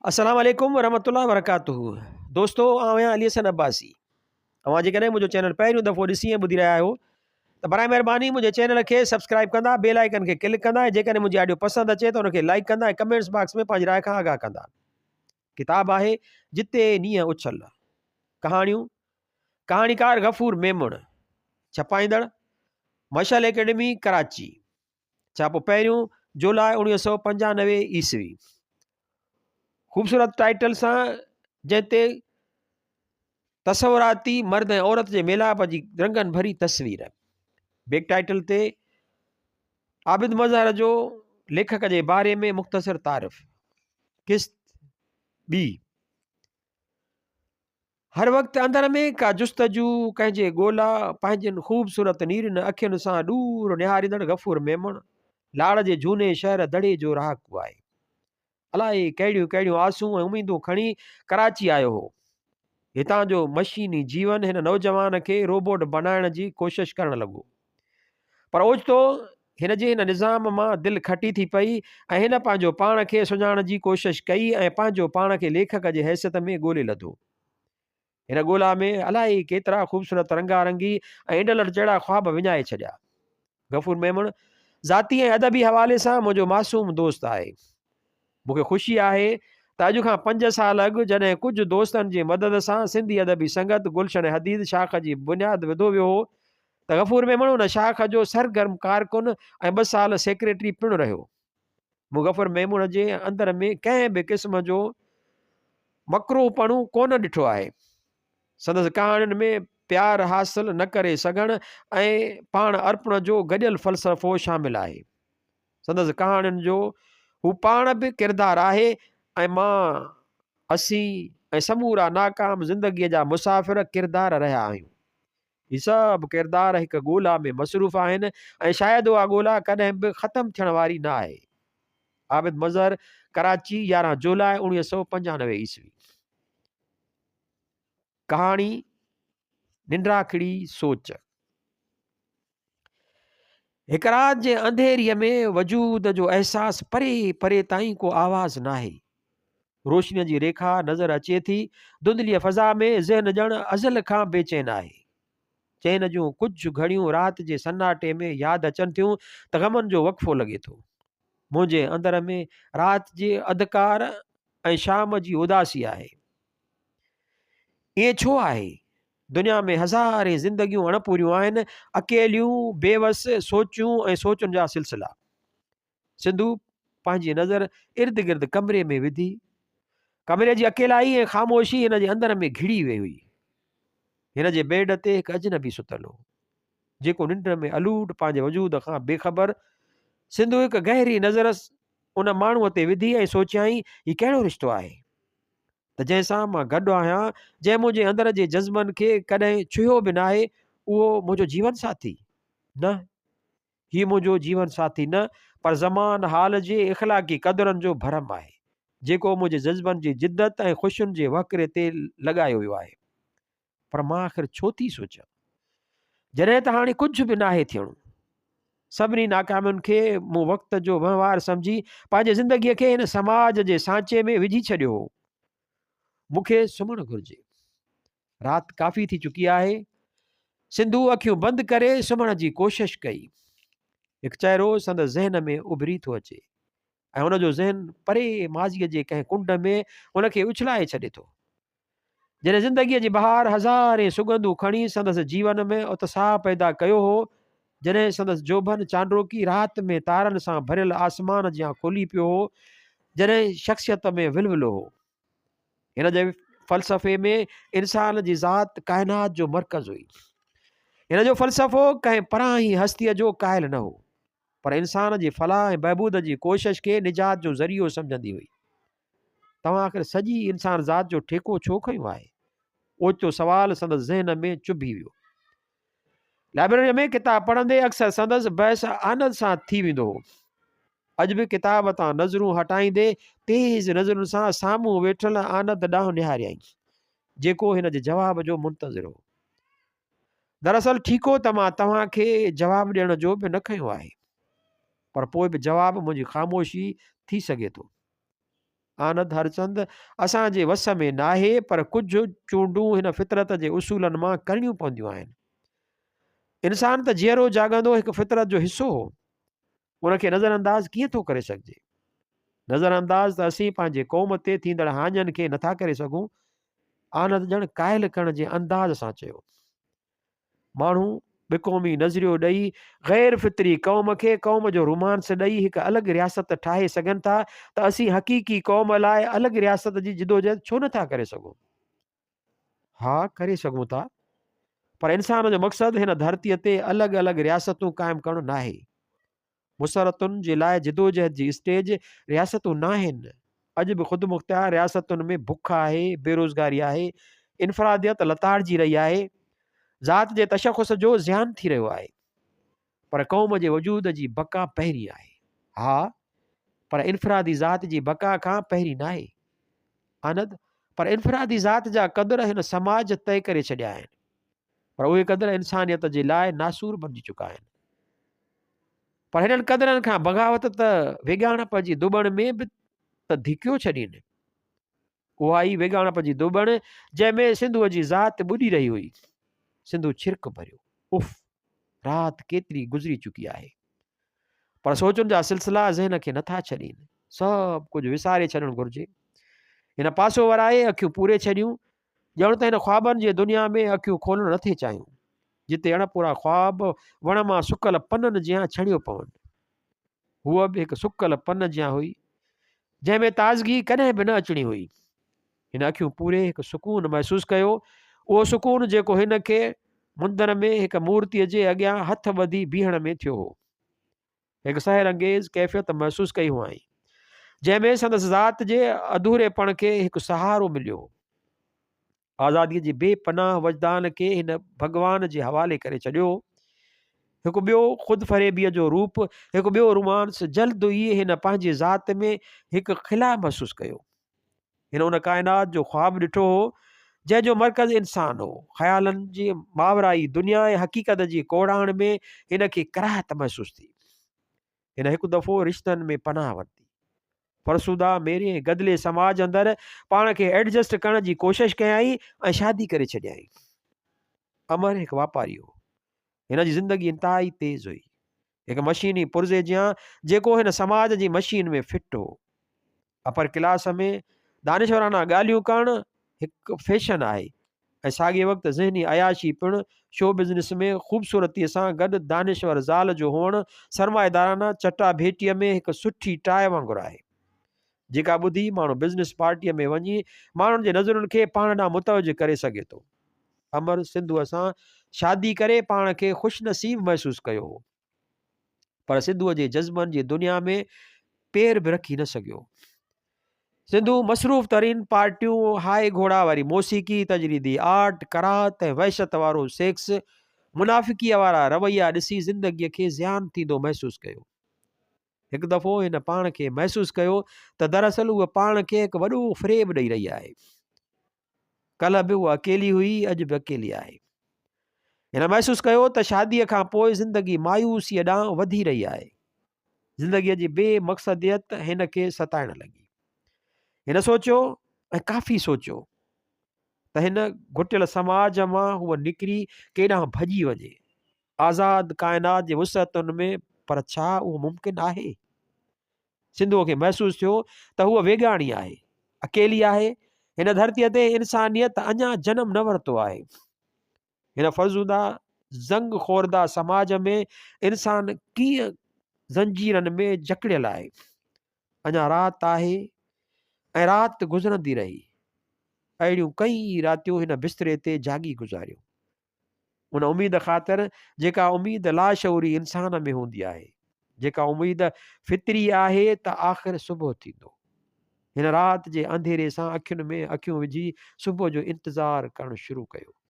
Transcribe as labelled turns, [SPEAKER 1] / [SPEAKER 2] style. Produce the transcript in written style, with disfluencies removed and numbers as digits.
[SPEAKER 1] السلام عليڪم ورحمة الله وبرڪاته دوستو آئون آهيان علي حسن عباسي اوهان جيڪڏهن منهنجو چينل پهريون دفعو ڏسي ۽ ٻڌي رهيا آهيو ته برائي مهرباني منهنجي چينل کي سبسڪرائب ڪندا بيل آئيڪن کي ڪلڪ ڪندا ۽ جيڪڏهن منهنجي آڊيو پسند اچي ته ان کي لائڪ ڪندا ۽ ڪمينٽس باڪس ۾ پنهنجي راء کان آگاهه ڪندا ڪتاب آهي جتي نينهن اڇل ڪهاڻيون ڪهاڻيڪار غفور ميمڻ ڇپائيندڙ مشعل اڪيڊمي ڪراچي ڇاپو پهريون جولاء 1995 عيسوي. خوبصورت ٽائيٽل سان جنهن تي تصوراتي مرد ۽ عورت جي ميلاپ جي رنگن ڀري تصوير. بيڪ ٽائيٽل تي عابد مظهر جو ليکڪ جي باري ۾ مختصر تعارف. قسط ٻي. هر وقت اندر ۾ ڪا جستجو، ڪنهن جي ڳولا، پنهنجين خوبصورت نيرين اکين سان ڏور نهاريندڙ غفور ميمڻ، لاڙ جي جهوني شهر دڙي جو رهاڪو آهي. الائي ڪهڙيون ڪهڙيون آسون ۽ اميدون کڻي ڪراچي آيو هو. هتان جو مشيني جيون هن نوجوان کي روبوٽ بنائڻ جي ڪوشش ڪرڻ لڳو. پر اوچتو هن جي ان نظام مان دل کٽي ٿي پئي ۽ هن پنهنجو پاڻ کي سڃاڻڻ جي ڪوشش ڪئي ۽ پنهنجو پاڻ کي ليکڪ جي حيثيت ۾ ڳولي لڌو. هن ڳولا ۾ الائي ڪيترا خوبصورت رنگا رنگي ۽ انڊلٺ جهڙا خواب وڃائي ڇڏيا. غفور ميمڻ ذاتي ۽ ادبي حوالي سان منهنجو معصوم دوست آهي. مون کي خوشي آهي ته اڄ کان پنج سال اڳ جڏهن ڪجهه دوستن جي مدد سان سنڌي ادبي سنگت گلشن حديد شاخ جي بنياد وڌو ويو هو ته غفور ميمڻ ان شاخ جو سرگرم ڪارڪن ۽ ٻه سال سيڪريٽري پڻ رهيو. مون غفور ميمڻ جي اندر ۾ ڪنهن به قسم جو مڪروه پڻو ڪونه ڏٺو آهي. سندس ڪهاڻين ۾ پيار حاصل نه ڪري سگهڻ ۽ پاڻ ارپڻ جو گڏيل فلسفو شامل آهي. سندس ڪهاڻين جو هو پاڻ به ڪردار آهي ۽ مان، اسين ۽ سمورا ناڪام زندگيء جا مسافر ڪردار رهيا آهيون. هي سڀ ڪردار هڪ ڳولا ۾ مصروف آهن ۽ شايد اها ڳولا ڪڏهن به ختم ٿيڻ واري نه آهي. عابد مظهر، ڪراچي، 11 جولاء 1995 عيسوي. ڪهاڻي، ننڊاکڙي سوچ. هڪ رات جي انڌيريء ۾ وجود جو احساس پري پري تائين ڪو آواز ناهي. روشنيء جي ريکا نظر اچي ٿي. ڌنڌليء فضا ۾ ذهن ڄڻ ازل کان بي چين آهي. چين جون ڪجهه گهڙيون رات جي سناٽي ۾ ياد اچن ٿيون ته غمن جو وقفو لڳي ٿو. منهنجي اندر ۾ رات جي اڌڪار ۽ شام جي اداسي آهي. ائين ڇو آهي؟ دنيا ۾ هزارين زندگيون اڻپوريون آهن، اڪيليون، بي وس، سوچون ۽ سوچن جا سلسلا. سنڌو پنهنجي نظر ارد گرد ڪمري ۾ وڌي. ڪمري جي اڪيلائي ۽ خاموشي هن جي اندر ۾ گهڙي وئي هئي. هن جي بيڊ تي هڪ اجنبي ستل هو، جيڪو ننڊ ۾ الوٽ پنهنجي وجود کان بي خبر. سنڌو هڪ گهري نظر ان ماڻهوء تي وڌي ۽ سوچيائين، هي ڪهڙو رشتو آهي؟ ته جنهن سان مان گڏ آهيان، جنهن منهنجي اندر جي جذبن کي ڪڏهن ڇهيو به ناهي، اهو منهنجو جيون ساٿي؟ نه، هي منهنجو جيون ساٿي نه، پر زمان حال جي اخلاقي قدرن جو ڀرم آهي، جيڪو منهنجي جذبن جي جدت ۽ خوشين جي وهڪري تي لڳايو ويو آهي. پر مان آخر ڇو ٿي سوچيان؟ جڏهن ته هاڻي ڪجهه به ناهي ٿيڻو. سڀني ناڪامين کي مون وقت جو وهنوار سمجهي پنهنجي زندگيء کي هن سماج جي سانچي ۾ وجهي ڇڏيو هو. مون کي سمهڻ گهرجي. رات ڪافي ٿي چڪي آهي. سنڌو اکيون بند ڪري سمهڻ جي ڪوشش ڪئي. هڪ چهرو سندس ذهن ۾ اڀري ٿو اچي ۽ هن جو ذهن پري ماضيء جي ڪنهن ڪنڊ ۾ هن کي اڇلائي ڇڏي ٿو. جڏهن زندگيء جي بهار هزارين سڳنڌون کڻي سندس جيون ۾ اتساهه پيدا ڪيو هو، جڏهن سندس جوڀن چانڊوڪي رات ۾ تارن سان ڀريل آسمان جيان کلي پيو هو، جڏهن شخصيت ۾ ولولو هو. هن جي فلسفي ۾ انسان جي ذات ڪائنات جو مرڪز هئي. هن جو فلسفو ڪنهن پراهين هستيء جو قائل نه هو، پر انسان جي فلاح ۽ بهبود جي ڪوشش کي نجات جو ذريعو سمجهندي هئي. توهان آخر سڄي انسان ذات جو ٺيڪو ڇو کنيو آهي؟ اوچتو سوال سندس ذهن ۾ چڀي ويو. لائبريريء ۾ ڪتاب پڙهندي اڪثر سندس بحث آنند سان ٿي ويندو هو. اڄ به ڪتاب تان نظرون هٽائيندي تيز نظرن سان سامهون ويٺل آنند ڏانهن نهاريائين، جيڪو هن جي جواب جو منتظر هو. دراصل ٺيڪو ته مان توهان کي جواب ڏيڻ جو به نه کنيو آهي، پر پوء به جواب منهنجي خاموشي ٿي سگهي ٿو. آنند هرچند، اسان جي وس ۾ ناهي پر ڪجهه چونڊون هن فطرت جي اصولن مان ڪرڻيون پونديون آهن. انسان ته جيئرو جاڳندو هڪ فطرت جو حصو هو. ان کي نظر انداز ڪيئن ٿو ڪري سگهجي؟ نظر انداز ته اسين پنهنجي قوم تي ٿيندڙ هاڃن کي نٿا ڪري سگهون. آنند ڄڻ قائل ڪرڻ جي انداز سان چيو. ماڻهو ٻقومي نظريو ڏئي غير فطري قوم کي قوم جو رومانس ڏئي هڪ الڳ رياست ٺاهي سگهن ٿا ته اسين حقيقي قوم لاء الڳ رياست جي جدوجهد ڇو نٿا ڪري سگهون؟ ها ڪري سگهون ٿا پر انسان جو مقصد هن ڌرتي تي الڳ الڳ رياستون قائم ڪرڻ ناهي. مسرتن جي لاء جدوجهد جي اسٽيج رياستون ناهن. اڄ به خودمختيار رياستن ۾ بک آهي، بيروزگاري آهي، انفراديت لتاڙجي رهي آهي، ذات جي تشخص جو زيان ٿي رهيو آهي. پر قوم جي وجود جي بقا پهرين آهي. ها، پر انفرادي ذات جي بقا کان پهرين ناهي. آند، پر انفرادي ذات جا قدر هن سماج طئي ڪري ڇڏيا آهن. پر اهي قدر انسانيت جي لاء ناسور بڻجي چڪا آهن. پر هنن قدرن کان بغاوت ته ويڳاڻپ جي ڌوٻڻ ۾ به ته ڌڪيو ڇڏين. اها ئي ويڳاڻپ جي ڌوٻڻ جنهن ۾ سنڌوء جي ذات ٻڏي رهي هئي. سنڌو ڇرڪ ڀريو. اف! رات ڪيتري گذري چڪي آهي. پر سوچن جا سلسلا ذهن کي نٿا ڇڏين. سڀ ڪجهه وساري ڇڏڻ گهرجي. هن پاسو ورائي اکيون پوري ڇڏيون. ڄڻ ته هن خوابن جي دنيا ۾ اکيون کولڻ نٿي چاهيون، جتي اڻپورا خواب وڻ مان سڪل پنن جيان ڇڻيو پون. هوء به هڪ سڪل پن جيان هئي، جنهن ۾ تازگي ڪڏهن به نه اچڻي هئي. هن اکيون پوري هڪ سڪون محسوس ڪيو، اهو سڪون جيڪو هن کي مندر ۾ هڪ مورتيء جي اڳيان هٿ ٻڌي بيهڻ ۾ ٿيو هو. هڪ سحر انگيز ڪيفيت محسوس ڪئي هئائين، جنهن ۾ سندس ذات جي اڌوريپڻ کي هڪ سهارو مليو هو. آزاديء جي بي پناهه وجدان کي هن ڀڳوان جي حوالي ڪري ڇڏيو هو. هڪ ٻيو خود فريبيء جو روپ، هڪ ٻيو رومانس جلد ئي هن پنهنجي ذات ۾ هڪ خلا محسوس ڪيو. هن ان ڪائنات جو خواب ڏٺو هو، جنهن جو مرڪز انسان هو. خيالن جي ماورائي دنيا ۽ حقيقت جي ڪوڙاڻ ۾ هن کي ڪراهت محسوس ٿي. هن هڪ دفعو رشتن ۾ پناهه ورتي. فرسوده، ميري ۽ گدلي سماج اندر پاڻ کي ايڊجسٽ ڪرڻ جي ڪوشش ڪيائين ۽ شادي ڪري ڇڏيائين. امر هڪ واپاري هو. هن جي زندگي انتهائي تيز هئي. هڪ مشيني پرزي جيان جيڪو هن سماج جي مشين ۾ فٽ هو. اپر ڪلاس ۾ دانشورانه ڳالهيون ڪرڻ هڪ فيشن آهي ۽ ساڳئي وقت ذهني عياشي پڻ. شو بزنس ۾ خوبصورتيء سان گڏ دانشور زال جو هئڻ سرمائيدارانه چٽاڀيٽيء ۾ هڪ سٺي ٽاء وانگر آهي، جيڪا ٻڌي ماڻهو بزنس پارٽيء ۾ وڃي ماڻهن جي نظرن کي پاڻ ڏانهن متوجه ڪري سگهي ٿو. امر سنڌوء سان شادي ڪري پاڻ کي خوشنصيب محسوس ڪيو هو. پر سنڌوء جي جذبن جي دنيا ۾ پير به رکي نه سگهيو. سنڌو مصروف ترين پارٽيون، هاء گهوڙا واري موسيقي، تجريدي آرٽ، ڪراهت ۽ وحشت وارو سيڪس، منافقيء وارا رويا ڏسي زندگيء کي زيان ٿيندو محسوس ڪيو. هڪ دفعو هن پاڻ کي محسوس ڪيو ته دراصل هوء پاڻ کي هڪ وڏو فريب ڏئي رهي آهي. ڪلهه به هوء اڪيلي هئي، اڄ به اڪيلي آهي. هن محسوس ڪيو ته شاديء کان پوء زندگي مايوسيء ڏانهن وڌي رهي آهي. زندگيء جي بي مقصديت هن کي ستائڻ لڳي. هن سوچيو ۽ ڪافي سوچيو ته هن گهٽيل سماج مان هوء نڪري ڪيڏانهن ڀڄي وڃي، آزاد ڪائنات جي وسعتن ۾ پر ڇا اهو ممڪن آهي؟ سنڌوء کي محسوس ٿيو ته هوء ويڳاڻي آهي، اڪيلي آهي، هن ڌرتيء تي انسانيت اڃا جنم نه ورتو آهي. هن فرزوده زنگ خورده سماج ۾ انسان ڪيئن زنجيرن ۾ جڪڙيل آهي. اڃا رات آهي ۽ رات گذرندي رهي. اهڙيون ڪئين راتيون هن بستري تي جاڳي گذاريون. ان اميد خاطر جيڪا اميد لاشعوري انسان ۾ هوندي آهي، جيڪا اميد فطري آهي ته آخر صبح ٿيندو. هن رات جي انڌيري سان اکين ۾ اکيون وجهي صبح جو انتظار ڪرڻ شروع ڪيو.